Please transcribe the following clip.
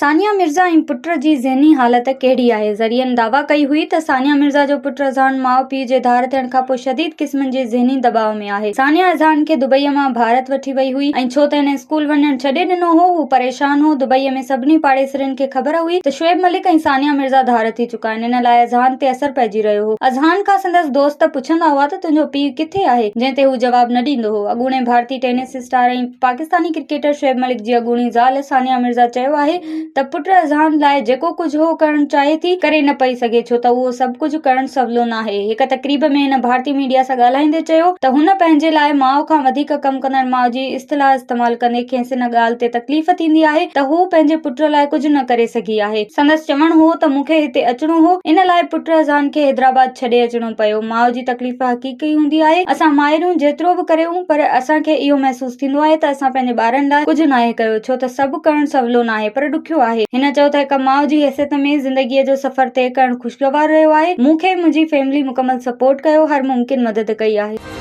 ثانيه مرزا ۽ پٽ جي ذهني حالت ڪهڙي آهي؟ ذريعن دعويٰ ڪئي هئي ته ثانيه مرزا جو پٽ اذهان ماء پيء جي ڌار ٿيڻ کانپوء شديد قسمن جي ذهني دٻاء ۾ آهي. ثانيه اذهان کي دبئيء مان ڀارت وٺي وئي هئي ۽ ڇو ته هن اسڪول وڃڻ ڇڏي ڏنو هو، هو پريشان هو. دبئيء ۾ سڀني پاڙيسرين کي خبر هئي ته شعيب ملڪ ۽ ثانيه مرزا ڌار ٿي چڪا آهن، ان لاء اذهان تي اثر پئجي رهيو هو. اذهان کان سندس دوست پڇندا هئا ته تنهنجو پيء ڪٿي آهي؟ جنهن تي هو جواب نه ڏيندو هو. اڳوڻي ڀارتي ٽينس اسٽار ۽ پاڪستاني ڪرڪيٽر شعيب ملڪ جي اڳوڻي زال ثانيه مرزا چيو آهي ته پٽ اذهان لاء جيڪو ڪجهه هو ڪرڻ چاهي ٿي ڪري نه پئي سگهي ڇو ته اهو سڀ ڪجهه ڪرڻ سولو ناهي. هڪ تقريب ۾ هن ڀارتي ميڊيا سان ڳالهائيندي چيو ته هن پنهنجي لاء ماء کان وڌيڪ ڪم ڪندڙ ماء جي اصطلاح استعمال ڪندي کيس ان ڳالهه تي تڪليف ٿيندي آهي ته هو پنهنجي پٽ لاء ڪجهه نه ڪري سگهي آهي. سندس چوڻ هو ته مون کي هتي اچڻو هو ان لاء پٽ اذهان کي حيدرآباد ڇڏي اچڻو پيو. ماء جي تڪليف حقيقي هوندي آهي. اسان مائرون جيترو به ڪريون پر اسان کي اهو محسوس ٿيندو آهي ته اسان پنهنجي ٻارن لاء ڪجهه ناهي ڪيو ڇو ته سڀ ڪرڻ سولو ناهي پر ڏکيو آهي. هن چيو ته هڪ ماء جي حيثيت ۾ زندگيء جو سفر طئي ڪرڻ خوشگوار رهيو آهي. مون کي منهنجي فيملي مڪمل سپورٽ ڪيو، هر ممڪن مدد ڪئي آهي.